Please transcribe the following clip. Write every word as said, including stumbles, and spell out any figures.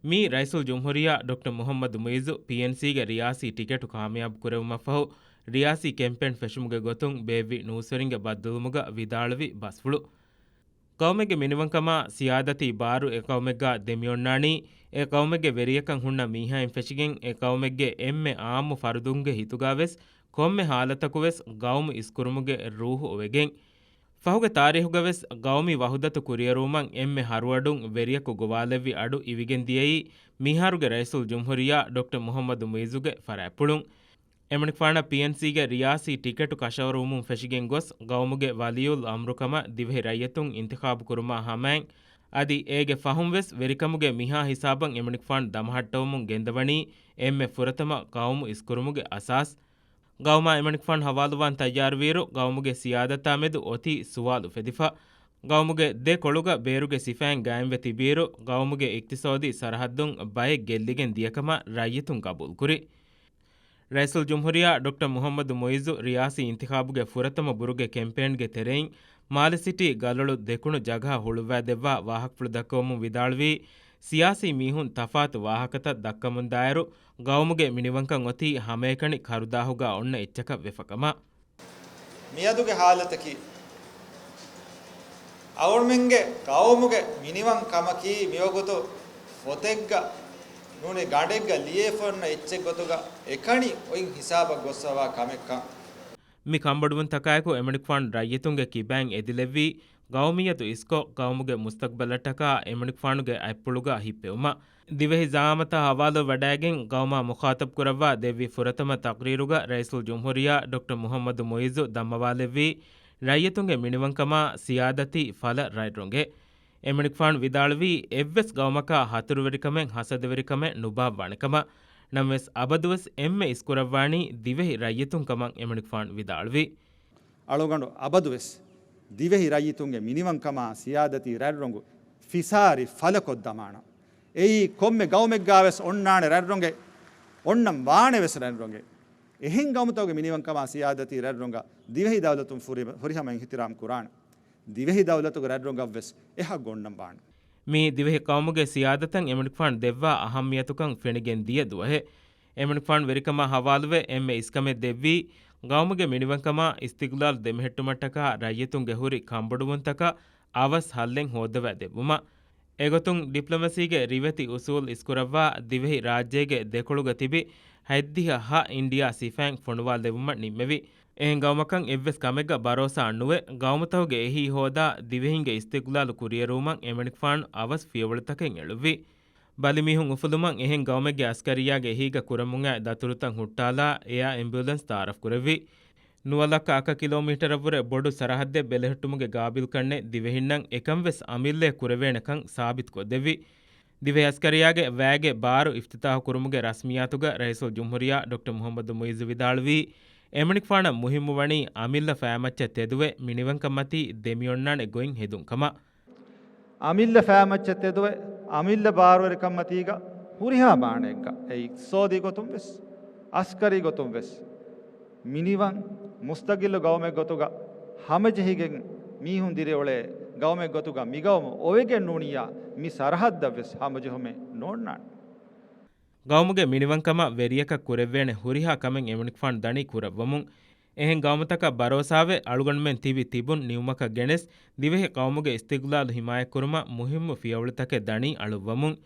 މީ ރައީސުލްޖުމްހޫރިއްޔާ ޑޮކްޓަރ މުޙައްމަދު މުޢިއްޒު ޕީއެންސީގެ ރިޔާސީ ޓިކެޓު ކާމިޔާބު ކުރެވުމަށްފަހު، ރިޔާސީ ކެމްޕޭން ފެށުމުގެ ގޮތުން ބޭއްވި ނޫސްވެރިންގެ ބައްދަލުވުމުގަ ވިދާޅުވި ބަސްފުޅު. ޤައުމެއްގެ މިނިވަންކަމާ ސިޔާދަތީ ބާރު އެ ޤައުމެއްގާ ދެމިއޮންނާނީ، އެ ޤައުމެއްގެ ވެރިޔަކަށް ހުންނަ މީހާއިން ފެށިގެން، އެ ޤައުމެއްގެ އެންމެ އާއްމު ފަރުދުންގެ ހިތުގާވެސް، ކޮންމެ ހާލަތަކުވެސް ޤައުމު އިސްކުރުމުގެ ރޫޙު އޮވެގެން. ފަހުގެ ތާރީޚުގަވެސް ޤައުމީ ވަޙުދަތު ކުރިއެރުވުމަށް އެންމެ ހަރުއަޑުން ވެރިޔަކު ގޮވާލެއްވި އަޑު އިވިގެން ދިޔައީ މިހާރުގެ ރައީސުލްޖުމްހޫރިއްޔާ ޑޮކްޓަރ މުޙައްމަދު މުޢިއްޒުގެ ފަރާތްޕުޅުން. އެމަނިކުފާނަށް ޕީއެންސީގެ ރިޔާސީ ޓިކެޓު ކަށަވަރުވުމުން ފެށިގެން ގޮސް، ޤައުމުގެ ވަލިއުލް އަމްރު ކަމަށް ދިވެހި ރައްޔިތުން އިންތިޚާބު ކުރުމާ ހަމައިން، އަދި އޭގެ ފަހުން ވެސް ވެރިކަމުގެ މިހާ ހިސާބަށް އެމަނިކުފާނު ދަމަހައްޓަވަމުން ގެންދަވަނީ އެންމެ ފުރަތަމަ ޤައުމު އިސްކުރުމުގެ އަސާސް. ޤައުމާ އެމަނިކުފާނު ހަވާލުވާން ތައްޔާރުވިއިރު، ޤައުމުގެ ސިޔާދަތާ މެދު އޮތީ ސުވާލު އުފެދިފަ. ޤައުމުގެ ދެ ކޮޅުގަ ބޭރުގެ ސިފައިން ގާއިމްވެ ތިބިއިރު، ޤައުމުގެ އިޤްތިޞާދީ ސަރަޙައްދުން ބައެއް ގެއްލިގެން ދިޔަކަމަށް ރައްޔިތުން ޤަބޫލުކުރި. ރައީސުލްޖުމްހޫރިއްޔާ ޑޮކްޓަރ މުޙައްމަދު މުޢިއްޒު ރިޔާސީ އިންތިޚާބުގެ ފުރަތަމަ ބުރުގެ ކެމްޕޭންގެ ތެރެއިން، މާލެ ސިޓީ ގަލޮޅު ދެކުނު ޖަގަހަ ހުޅުވާދެއްވާ ވާހަކަފުޅު ދައްކަވަމުން ވިދާޅުވީ، ސިޔާސީ މީހުން ތަފާތު ވާހަކަތައް ދައްކަމުންދާއިރު، ޤައުމުގެ މިނިވަންކަން އޮތީ ހަމައެކަނި ކަރުދާހުގަ އޮންނަ އެއްޗަކަށް ވެފަކަމަށް. މިއަދުގެ ހާލަތަކީ، އަޅުގަނޑުމެންގެ ޤައުމުގެ މިނިވަން ކަމަކީ މިވަގުތު ފޮތެއްގަ ނޫނީ ގަނޑެއްގަ ލިޔެފަ އޮންނަ އެއްޗެއް ގޮތުގަ އެކަނި އޮތް ހިސާބަށް ގޮސްފަވާ ކަމެއްކަން. މި ކަންބޮޑުވުންތަކާއެކު އެމަނިކުފާނު ރައްޔިތުންގެ ކިބައިން އެދިލެއްވީ، ޤައުމިއްޔަތު އިސްކޮށް، ޤައުމުގެ މުސްތަޤްބަލަށްޓަކާ އެމަނިކުފާނުގެ އަތްޕުޅުގަ ހިއްޕެވުމަށް. ދިވެހި ޒަޢާމަތާ ހަވާލުވެވަޑައިގެން، ޤައުމާ މުޚާޠަބު ކުރައްވާ ދެއްވި ފުރަތަމަ ތަޤްރީރުގަ ރައީސުލްޖުމްހޫރިއްޔާ ޑޮކްޓަރ މުޙައްމަދު މުޢިއްޒު ދަންމަވާލެއްވީ، ރައްޔިތުންގެ މިނިވަންކަމާ ސިޔާދަތީ ފަލަ ރަތްރޮނގެއް. އެމަނިކުފާނު ވިދާޅުވީ، އެއްވެސް ޤައުމަކާ ހަތުރުވެރިކަމެއް ހަސަދަވެރިކަމެއް ނުބާއްވާނެ ކަމަށް. ނަމަވެސް، އަބަދުވެސް އެންމެ އިސްކުރައްވާނީ ދިވެހި ރައްޔިތުން ކަމަށް އެމަނިކުފާނު ވިދާޅުވީ. އަޅުގަނޑު އަބަދުވެސް ދިވެހި ރައްޔިތުންގެ މިނިވަންކަމާ ސިޔާދަތީ ރަތްރޮނގު ފިސާރި ފަލަކޮށްދަމާނަން. އެއީ ކޮންމެ ގައުމެއްގާވެސް އޮންނާނެ ރަތްރޮނގެއް، އޮންނަން ވާނެވެސް ރަތްރޮނގެއް. އެހެން ގައުމުތަކުގެ މިނިވަންކަމާ ސިޔާދަތީ ރަތްރޮނގަށް ދިވެހި ދައުލަތުން ފުރި-، ފުރިހަމަ އިޙްތިރާމް ކުރާނެ. ދިވެހި ދައުލަތުގެ ރަތްރޮނގަށްވެސް އެ ޙައްޤު އޮންނަން ވާނެ. މިއީ ދިވެހި ޤައުމުގެ ސިޔާދަތަށް އެމަނިކުފާނު ދެއްވާ އަހައްމިޔަތުކަން ފެނިގެން ދިޔަ ދުވަހެއް. އެމަނިކުފާނު ވެރިކަމާ ހަވާލުވެ އެންމެ އިސްކަމެއް ދެއްވީ، ޤައުމުގެ މިނިވަންކަމާ އިސްތިޤްލާލް ދެމެހެއްޓުމަށްޓަކާ ރައްޔިތުންގެ ހުރި ކަންބޮޑުވުންތަކަށް އަވަސް ހައްލެއް ހޯއްދަވާ ދެއްވުމަށް. އެގޮތުން ޑިޕްލޮމަސީގެ ރިވެތި އުސޫލް އިސްކުރައްވާ، ދިވެހި ރާއްޖޭގެ ދެކޮޅުގަ ތިބި ހަތްދިހަ ހަ އިންޑިއާ ސިފައިން ފޮނުވާލެއްވުމަށް ނިންމެވި. އެހެން ގައުމަކަށް އެއްވެސް ކަމެއްގަ ބަރޯސާ ނުވެ، ގައުމުތަކުގެ އެހީ ހޯދާ، ދިވެހިންގެ އިސްތިޤްލާލު ކުރިއެރުވުމަށް އެމަނިކުފާނު އަވަސް ފިޔަވަޅުތަކެއް އެޅުއްވި. ބަލިމީހުން އުފުލުމަށް އެހެން ގައުމެއްގެ އަސްކަރިއްޔާގެ އެހީގަ ކުރަމުންއައި ދަތުރުތައް ހުއްޓާލާ، އެއާ އެމްބިއުލެންސް ތައާރަފް ކުރެއްވި. ނުވަ ލައްކަ އަކަ ކިލޯމީޓަރަށްވުރެ ބޮޑު ސަރަހައްދެއް ބެލެހެއްޓުމުގެ ގާބިލްކަންނެއް ދިވެހިންނަށް އެކަންވެސް އަމިއްލައެއް ކުރެވޭނެކަން ސާބިތުކޮށްދެއްވި. ދިވެހި އަސްކަރިއްޔާގެ ވައިގެ ބާރު އިފްތިތާޙު ކުރުމުގެ ރަސްމިއްޔާތުގަ ރައީސުލްޖުމްހޫރިއްޔާ ޑޮކްޓަރ މުޙައްމަދު މުޢިއްޒު ވިދާޅުވީ، އެމަނިކުފާނަށް މުހިއްމުވަނީ އަމިއްލަ ފައިމައްޗަށް ތެދުވެ، މިނިވަންކަންމަތީ ދެމިއޮންނާނެ ގޮތް ހެދުން ކަމަށް. އަމިއްލަ ފައިމައްޗަށް ތެދުވެ، އަމިއްލަ ބާރުވެރިކަންމަތީގަ ހުރިހާ މާނައެއްގަ، އެ އިޤްތިޞާދީ ގޮތުން ވެސް، އަސްކަރީ ގޮތުން ވެސް، މިނިވަން މުސްތަގިއްލު ގައުމެއް ގޮތުގަ ހަމަޖެހިގެން މީހުން ދިރިއުޅޭ ގައުމެއް ގޮތުގަ މިގައުމު އޮވެގެން ނޫނިއްޔާ، މި ސަރަހައްދަށް ވެސް ހަމަޖެހުމެއް ނޯންނާނެ. ގައުމުގެ މިނިވަންކަމަށް ވެރިޔަކަށް ކުރެއްވޭނެ ހުރިހާ ކަމެއް އެމަނިކުފާނު ދަނީ ކުރައްވަމުން. އެހެން ގައުމުތަކަށް ބަރޯސާވެ، އަޅުގަނޑުމެން ތިބި ތިބުން ނިމުމަކަށް ގެނެސް، ދިވެހި ޤައުމުގެ އިސްތިޤްލާލު ހިމާޔަތްކުރުމަށް މުހިއްމު ފިޔަވަޅުތަކެއް ދަނީ އަޅުއްވަމުން.